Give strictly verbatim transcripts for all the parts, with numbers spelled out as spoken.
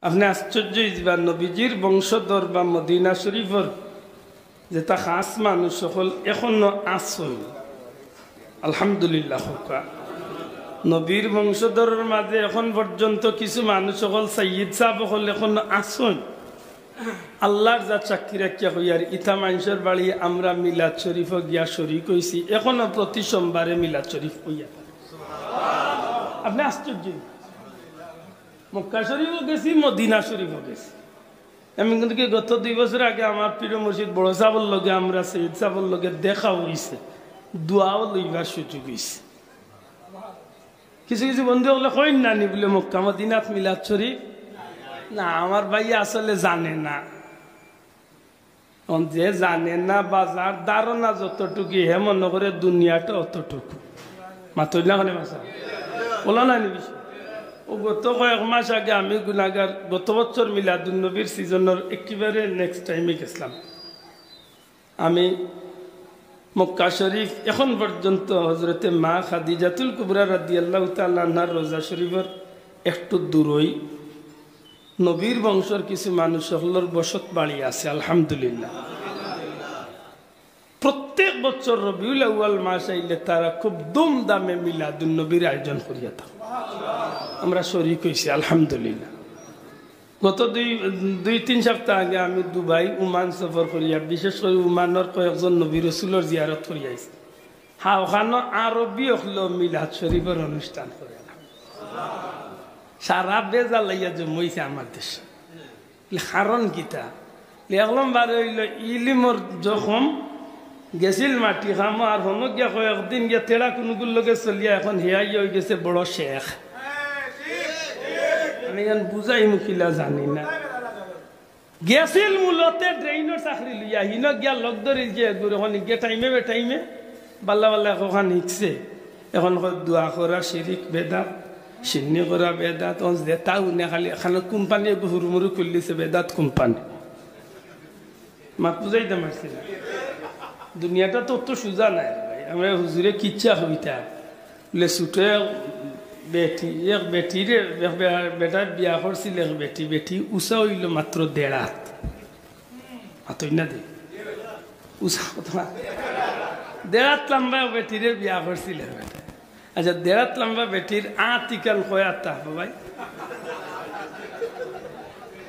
আপনে আশ্চর্য অইযিবা, নবীজির বংশধর বা মদিনা শরীফর যেতা খাছ মানুষ অকল এখনো আছইন। আলহামদুলিল্লাহ কউক্কা। নবীর বংশধরর মাঝে এখন পর্যন্ত কিছু মানুষ অকল, সাইয়্যিদ সাব অকল এখনো আছইন। আল্লার জাত সাক্ষী রাখিয়া কইয়ার, ইতা মানষর বাড়ি আমরা মিলাদ শরীফো গিয়া শরিক অইছি, এখনো প্রতি সোমবারে মিলাদ শরীফ অইয়া থাকে। আপনে আশ্চর্য। মক্কা শরীফো গেছি, মদিনা শরীফো গেছি। আমি কিন্তু কি গত দুই বছর আগে আমার পীর মুর্শিদ বড় সাবর লগে, আমরা সৈয়দ সাবর লগে দেখা অইছে, দোয়াও লইবার সুযোগ অইছে। কিছু কিছু বন্ধু অকলে কইন না নি বুলে মক্কা মদিনাত মিলাদ শরীফ? না, আমার ভাই আসলে জানে না। অখন যে জানে না বা যার ধারণা যতটুকু, হে মনে করে দুনিয়াটা অতটুকু। মাতইন না কেনে বাসা? বলো না নি বিষয়? ও গত কয়েক মাস আগে আমি গুনাগার, গত বছর মিলাদুন নবীর সিজনর একেবারে নেক্সট টাইমে গেছিলাম। আমি মক্কা শরীফ এখন পর্যন্ত হজরতে মা খাদিজাতুল কুবরা রাদিয়াল্লাহু তাআলা আনহার রোজা শরীফর একটু দূরই নবীর বংশর কিছু মানুষ অকলর বসত বাড়ি আছে, আলহামদুলিল্লাহ। প্রত্যেক বছর রবিউল আউয়াল মাস আইলে তারা খুব ধুমধামে মিলাদুন নবীর আয়োজন করিয়া থাকে। আমরা শরিক অইছি, আলহামদুলিল্লাহ। গত দুই, দুই তিন সপ্তাহ আগে আমি দুবাই, উমান সফর করিয়া, বিশেষ করি উমানর কয়েকজন নবী রসুলর জিয়ারত করিয়া আইছি। হা, অখানো আরবি অকলো মিলাদ শরীফর অনুষ্ঠান করে। সারা বেজাল লইয়া জমইছে আমার দেশো। কারণ কিতা? এক নম্বরে অইলো ইলিমর জখম গেছিল মাটি খামো, আর হনো গিয়া কয়েকদিন গিয়া তেড়া কুনুগুর লগে চলিয়া এখন হে আইয়া অইগেছে বড় শেখ। আমি এখন বুঝাইমু কিলা জানি না। গেছিল মূলতে ড্রেইনর চাকরি লইয়া, হিনো গিয়া লগ ধরিল যে এগুর, এখন গিয়া টাইমে বে টাইমে বাল্লা বাল্লা এখন হিকছে। এখন কয় দোয়া করা শিরিক বেদাত, সিন্নি করা বেদাত, অন যেতা উনে খালি এখানো কোম্পানি এগু হুরুমুরু খুললিছে বেদাত কোম্পানি। মাত বুঝাইতাম পারছি না। দুনিয়াটা তো অত সুজা নায় রে ভাই। আমরা হুজুরে কিচ্ছা কইতা। বুলে ছুটো এক বেটি, এক বেটিরে, এক বে-, বেটায় বিয়া করছিল এক বেটি, বেটি উচা অইলো মাত্র দেড় আত। মাতইন না দে। উচা কত না? দেড় আত লম্বা এক বেটিরে বিয়া করছিল এক বেটায়। আচ্ছা, দেড় আত লম্বা বেটির আত ইখান কয় আত তা, বাবাই?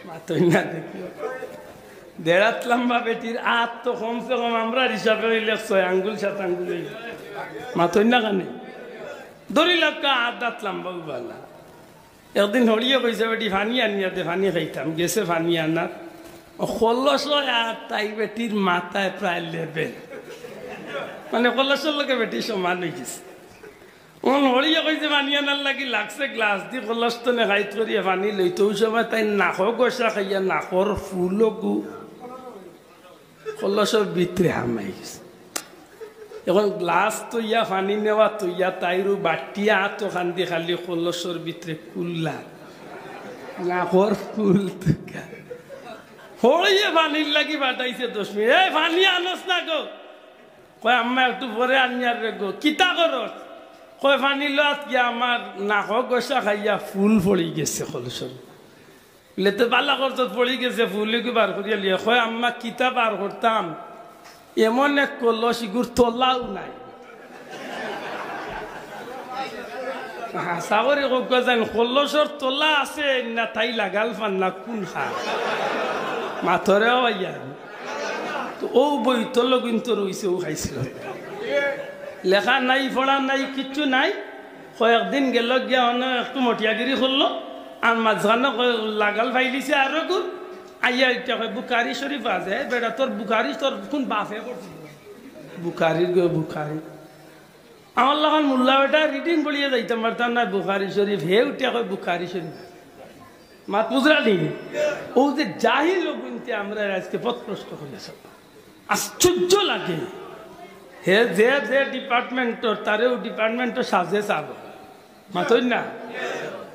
মাতইন না দেখি। দেড় আত লম্বা বেটির আত তো কমসে কম আমরার হিসাবে অইলে ছয় আঙ্গুল, সাত আঙ্গুল অইবো। মাতইন না কেনে? ধরি লউক্কা আত আত লম্বা উবালা। একদিন হড়িয়ে কইছে, "বেটি, পানি আনিয়া দে, পানি খাইতাম।" গেছে পানি আনাত। ও কলস আর তাই বেটির মাথায় প্রায় লেভেল। মানে কলসর লগে বেটি সমান অইগেছে। অন হড়িয়ে কইছে পানি আনার লাগি, লাগছে গ্লাস দি কলস তনে খাইত করিয়া পানি লইতো, অউ সময় তাই নাকো ঘষা খাইয়া নাকর ফুলগু কলসর ভিতরে হামাই গেছে। এখন গ্লাস থইয়া পানি নেওয়া থইয়া তাইর অউ বাটিয়া আত খান্দি খালি কলসর ভিতরে কুল্লা, নাকর ফুল তুকা। হড়িয়ে পানির লাগি পাঠাইছে দশ মিনিট, "এই পানি আনস না গো।" কয়, "আম্মা, একটু পরে আনিয়ার রে গো।" "কিতা করস?" কয়, "পানি লওয়াত গিয়া আমার নাকো ঘষা খাইয়া ফুল পড়ি গেছে কলসর।" বুলে, "তে বালা করছত, পড়ি গেছে, ফুলগু বার করিয়া লইয়া।" কয়, "আম্মা, কিতা বার করতাম, এমন এক কলস, ইগুর তলাও নাই।" হাছা করি কউক্কা যেন, কলসর তলা আছে না, তাই লাগাল পার না, কুন খা? মাতরে অইয়া। তো অউ বইতল কিন্তু রইছে, অউ খাইছিল। লেখা নাই, পড়া নাই, কিচ্ছু নাই। কয়েকদিন গেল গিয়া অনো একটু মটিয়াগিরি করলো, আর মাঝখানো কয় লাগাল পাইলিছে আরোগুর, আইয়া ইটা কয়, "বুখারি শরীফ আছে।" "এ বেটা, তোর বুখারি তোর কুন বাপে পড়ছিল?" বুখারির গো বুখারি। আমার লাখান মোল্লা বেটা রিডিং পড়িয়া যাইতাম পারতাম না বুখারি শরীফ, হে উঠিয়া কয় বুখারি শরীফ। মাত বুঝরা নি? অউ যে জাহিল অগুইন্তে আমরারে আইজকে পথভ্রষ্ট করিয়া ছাড়লো। আশ্চর্য লাগে। হে যে, যে ডিপার্টমেন্টর, তারে অউ ডিপার্টমেন্টর সাজে চাব। মাতইন না?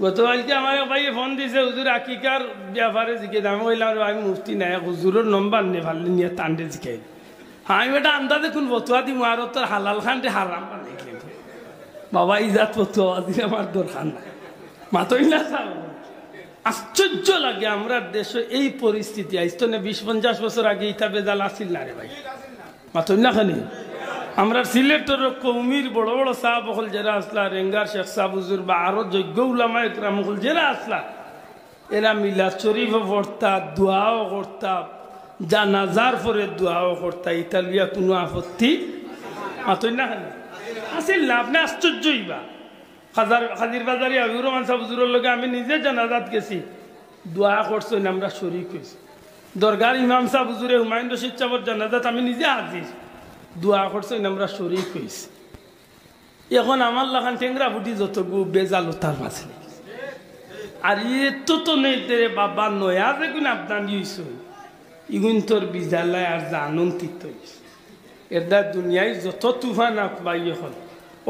গতকালকে আমার এক ভাইয়ে ফোন দিছে, "হুজুর, আকিকার ব্যাপারে জিকাইতাম।" আমি কইলাম, "রে, আমি মুফতি নায়, এক হুজুরর নম্বর নে, পারলে নিয়া তানরে জিকাই।" আমি বেটা আন্দাজে কুন ফতুয়া দিমু, আর তোর হালাল খানরে হারাম বানাই দিলাম। বাবা, ইজাত ফতুয়া দিলে আমার দরকার নাই। মাতইন না ছাব। আশ্চর্য লাগে, আমরার দেশো এই পরিস্থিতি। আইজ তনে বিশ পঞ্চাশ বছর আগে ইতা বেজাল আছিল না রে ভাই, মাতইন না কেনে? আমরার সিলেটর কওমির বড় বড় সাব অকল যেরা আছলা, রেঙ্গার শেখ সাব হুজুর বা আরো যোগ্য উলামা একরাম অকল যেরা আছলা, এরা মিলাদ শরীফও পড়তা, দোয়াও করতা, জানাজার পরে দোয়াও করতা, ইতা লইয়া কুনু আপত্তি, মাতইন না কেনে? আছিল না, আপনে আশ্চর্য অইবা। কাজির বাজারি হাবিবুর রহমান সাব হুজুরর লগে আমি নিজে জানাজাত গেছি, দোয়া করছইন, আমরা শরিক অইছি। দরগার ইমাম সাব হুজুরে হুমায়ুন রশিদ সাবর জানাজাত আমি নিজে হাজির, দোয়া করছইন, আমরা শরিক অইছি। এখন আমার লাখান টেংরা ফুটি যতগু বেজাল অতার মাঝে। আর ইয়ে তো তো নেই তে রে বাবা, নয়া যেগুন আবদানি অইছইন, ইগুন তোর বিজালায় আর জানন তিত অইছে। এরদায় দুনিয়ায় যত তুফান আউক ভাই, অখন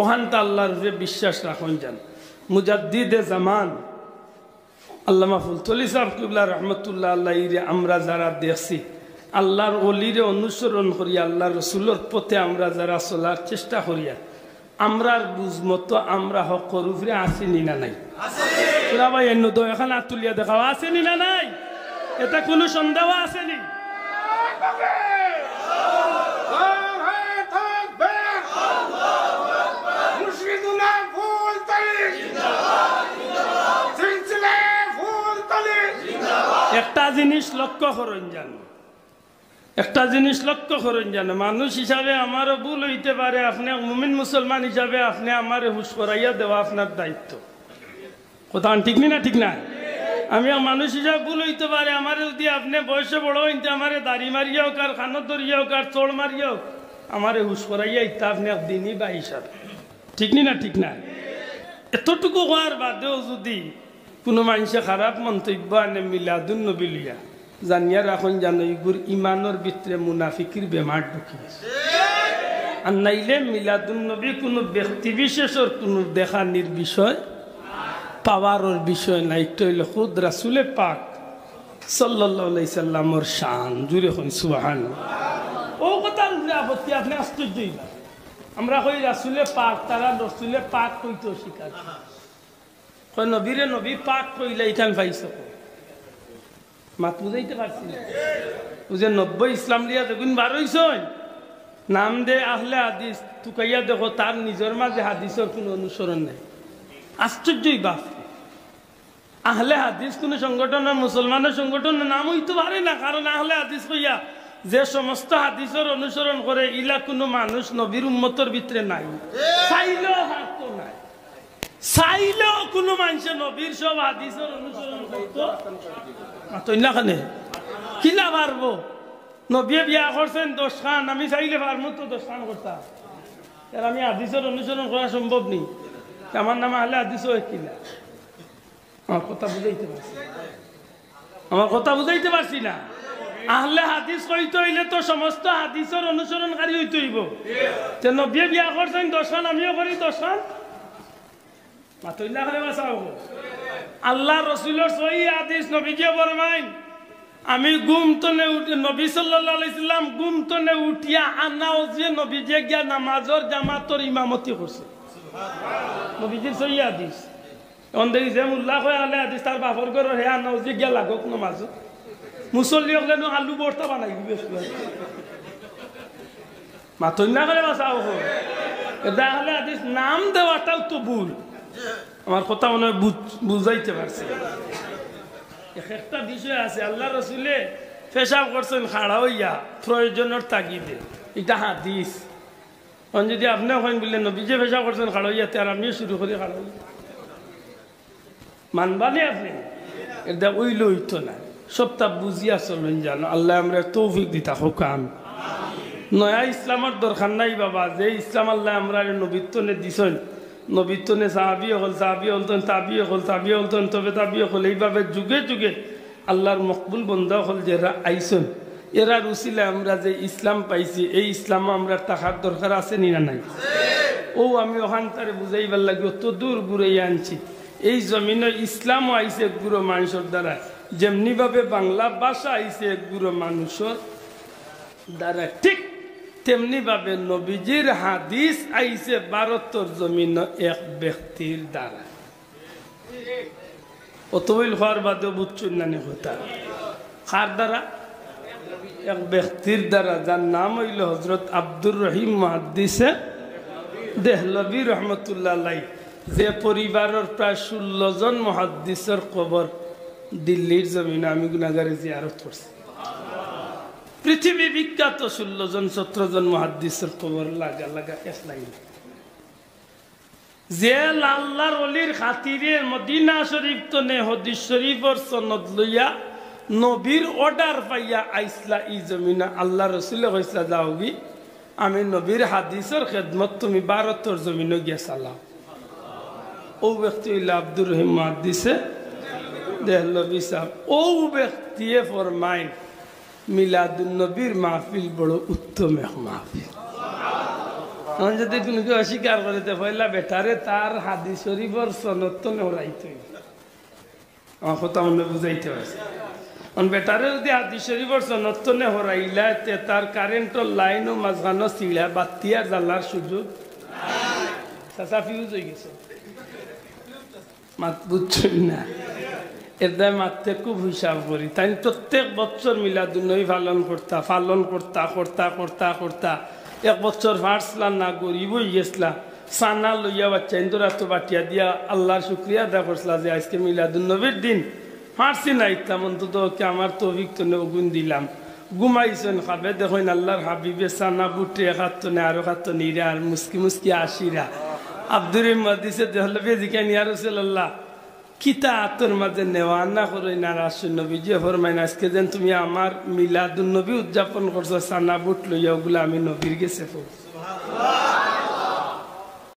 অখানতা আল্লার উপরে বিশ্বাস রাখইন যান। মুজাদ্দিদে জামান আল্লামা ফুলতলি সাব কিবলা রহমতুল্লাহ আলাইহিরে আমরা যারা দেখছি, আল্লার অলিরে অনুসরণ করিয়া, আল্লার রসুলর পথে আমরা যারা চলার চেষ্টা করিয়া, আমরার বুঝ মতো আমরা হকর উপরে আছি নি না নাই? তোরা ভাই, এন্ন দো এখান আত তুলিয়া দেখাও, আছে নি না নাই? এতা কুনু সন্দেহ আছে নি? নারায়ে তাকবীর! মুর্শিদুনা ফুলতলি! সিলসিলা ফুলতলি! একটা জিনিস লক্ষ্য করইন যান, একটা জিনিস লক্ষ্য করইন যান, মানুষ হিসাবে আমারও ভুল অইতে পারে, আপনে মুমিন মুসলমান হিসাবে আপনে আমারে হুশ করাইয়া দেওয়া আপনার দায়িত্ব। কথা ঠিক নি না? ঠিক না? আমি এক মানুষ হিসাবে ভুল অইতে পারে, আমারে যদি আপনে বয়সে বড় অইন তে আমারে দাড়ি মারিয়া অউক আর কানো ধরিয়া অউক আর চড় মারিয়া অউক, আমারে হুশ করাইয়া ইতা আপনে এক দিনই বা হিসাবে। ঠিক নি না? ঠিক না? এতটুকু কওয়ার বাদেও যদি কুনু মানষে খারাপ মন্তব্য আনে মিলাদুন নবী লইয়া, জানিয়া রাখইন যান ইগুর ইমানর ভিতরে মুনাফিকির বেমার ঢুকি গেছে। আর নাইলে মিলাদুন নবী কুনু ব্যক্তি বিশেষর কুনু দেখানির বিষয়, পাওয়ারর বিষয় না, ইটা অইলো খুদ রাসুলে পাক সাল্লাল্লাহু আলাইহি সাল্লামর শান। জুরে কইন সুবহানাল্লাহ। অউ কথার উপরে আপত্তি, আপনে আশ্চর্য অইবা। আমরা কই রাসুলে পাক, তারা রাসুলে পাক কইতে অস্বীকার। কয় নবীরে নবী পাক কইলা, ইখান পাইছো কই? মাত বুঝাইতে পারছি না। অউ যে নব্বই ইসলাম লইয়া যেগুন বার অইছইন, নাম দে আহলে হাদিস, তুকাইয়া দেখো তার নিজর মাঝে হাদিসর কুনু অনুসরণ নাই। আশ্চর্য অইবা। আহলে হাদিস কুনু সংগঠন না, মুসলমানর সংগঠনর নাম অইতো পারে না, কারণ আহলে হাদিস কইয়া যে সমস্ত হাদিসর অনুসরণ করে, ইলা কুনু মানুষ নবীর উম্মতর ভিতরে নাই, চাইলেও হাত তো নাই। চাইলেও কুনু মানষে নবীর সব হাদিসর অনুসরণ করতো? মাতইন না কেনে? কিলা পারবো? নবীয়ে বিয়া করছইন দশখান, আমি চাইলে পারমু তো দশখান করতাম। আর আমি হাদিসর অনুসরণ করা সম্ভব নি। তে আমার নাম আহলে হাদিস অয় কিলা? আমার কথা বুঝাইতে পারছি? আমার কথা বুঝাইতে পারছি না? আহলে হাদিস কইতে অইলে তো সমস্ত হাদিসর অনুসরণকারী অইতে অইবো। তে নবীয়ে বিয়া করছইন দশখান, আমিও করি দশখান। মাতইন না কেনে বা চাও। আল্লার রসুলর সহি হাদিস, নবীজিয়ে ফরমাইন, আমি ঘুম তনে উঠি, নবী সাল্লাল্লাহু আলাইহি সাল্লাম ঘুম তনে উঠিয়া আন্না অজুয়ে নবীজিয়ে গিয়া নামাজর জামাতর ইমামতি করছে। নবীজির সহি হাদিস। অখন দেখি যে মুল্লা কয় আহলে হাদিস, তার বাপর ঘরর হে আন্না অজুয়ে গিয়া লাগউক নামাজো। মুসল্লি অকলে নু আলু ভর্তা বানাই দিবে। মাতইন না কেনে বা চাও। এরদায় আহলে হাদিস নাম দেওয়াটাও তো ভুল। আমার কথা মনে অয় বুঝ-, বুঝাইতে পারছি। এক একটা বিষয় আছে, আল্লার রসুলে পেশাব করছইন খাড়া অইয়া প্রয়োজনর তাগিদে, ইটা হাদিস। অখন যদি আপনে কইন বুলে নবীজিয়ে পেশাব করছইন খাড়া অইয়া, তে আর আমিও শুরু করি খাড়া অইয়া। মানবা নি আপনে? এরদায় অইলে অইতো না। সবটা বুঝিয়া চলইন যান। আল্লায় আমরারে তৌফিক দিতা হউক, আমিন। নয়া ইসলামর দরকার নাই বাবা, যে ইসলাম আল্লায় আমরারে নবীর তনে দিছইন, নবীর তনে সাহাবী অকল, সাহাবী অকল তনে তাবি অকল, তাবি অকল তনে তবে তাবি অকল, এইভাবে যুগে যুগে আল্লার মকবুল বন্দা অকল যেরা আইছইন, এরার উসিলায় আমরা যে ইসলাম পাইছি, এই ইসলামো আমরার থাকার দরকার আছে নি না নাই? অউ আমি অখানতারে বুঝাইবার লাগি অত দূর ঘুরাইয়া আনছি। এই জমিনো ইসলামও আইছে এক গুরু মানষর দ্বারা, যেমনি ভাবে বাংলা ভাষা আইছে এক গুরু মানষর দ্বারা, ঠিক তেমনি ভাবে নবীজির হাদিস আইছে ভারতর জমিনো এক ব্যক্তির দ্বারা। অতবইল হওয়ার বাদেও বুঝছইন না নি কথা? কার দ্বারা? এক ব্যক্তির দ্বারা, যার নাম অইল হযরত আব্দুর রহিম মুহাদ্দিসে দেহলভী রহমতুল্লাহ আলাই, যে পরিবারর প্রায় ষোলো জন মুহাদ্দিসর কবর দিল্লির জমিনো আমি গুনাগারে জিয়ারত করছি। পৃথিবী বিখ্যাত ষোলো জন, সতেরো জন মুহাদ্দিসর কবর লাগা লাগা এক লাইন। যে আল্লাহর ওলির খাতিরে মদিনা শরীফ তনে হাদিস শরীফর সনদ লইয়া নবীর order পাইয়া আইসলা ই জমিনো, আল্লাহর রসুলে কইসলা, "যাওগি, আমি নবীর হাদিসর খেদমত তুমি ভারতর জমিনো গিয়া চালাও।" অউ ব্যক্তি অইলা আব্দুর রহিম মুহাদ্দিসে দেহলভী সাহেব। অউ ব্যক্তিয়ে ফরমাইন, মিলাদুন নবীর মাহফিল বড় উত্তম এক মাহফিল। এখন যদি কুনু কেউ অস্বীকার করে, তে পয়লা বেটারে তার হাদিস শরীফর সনদ তনে হরাইতে অইবো। আমার কথা মনে বুঝাইতে পারছি? এখন বেটারে যদি হাদিস শরীফর সনদ তনে হরাইলা, তে তার কারেন্টর লাইনও মাঝখানো ছিঁড়া, বাত্তি আর জ্বালার সুযোগ। চাচা ফিউজ অই গেছে। মাত বুঝছইন না? এর দায় মাততে খুব হিসাব করি। তাইন প্রত্যেক বছর মিলাদুন্নবী পালন করতা, পালন করতা, করতা, করতা, করতা। এক বছর পারছলা না, গরিব অই গেছলা। চানা লইয়া বাচ্চাইন্তর আতো বাটিয়া দিয়া আল্লাহর শুকরিয়া আদায় করছলা যে আইজকে মিলাদুন্নবীর দিন। পারছি না আইতাম, অন্তত ওকে আমার তৌফিক তনে অগুন দিলাম। ঘুমাইছইন, খাবে দেখইন আল্লাহর হাবিবে চানা বুটে এক আত তনে আরো আত তনে ইরা আর মুসকি মুসকি আসিরা। আব্দুর রহিম মুহাদ্দিসে দেহলভীয়ে জিকাইন, "ইয়া রাসূলুল্লাহ, কিতা আতর মাঝে নেওয়া আনা করইন আর আসইন?" নবীজিয়ে ফরমাইন, "আইজকে যেন তুমি আমার মিলাদুন্নবী উদযাপন করছো, চানা বুট লইয়া, অগুলা আমি নবীর গেছে পাও।"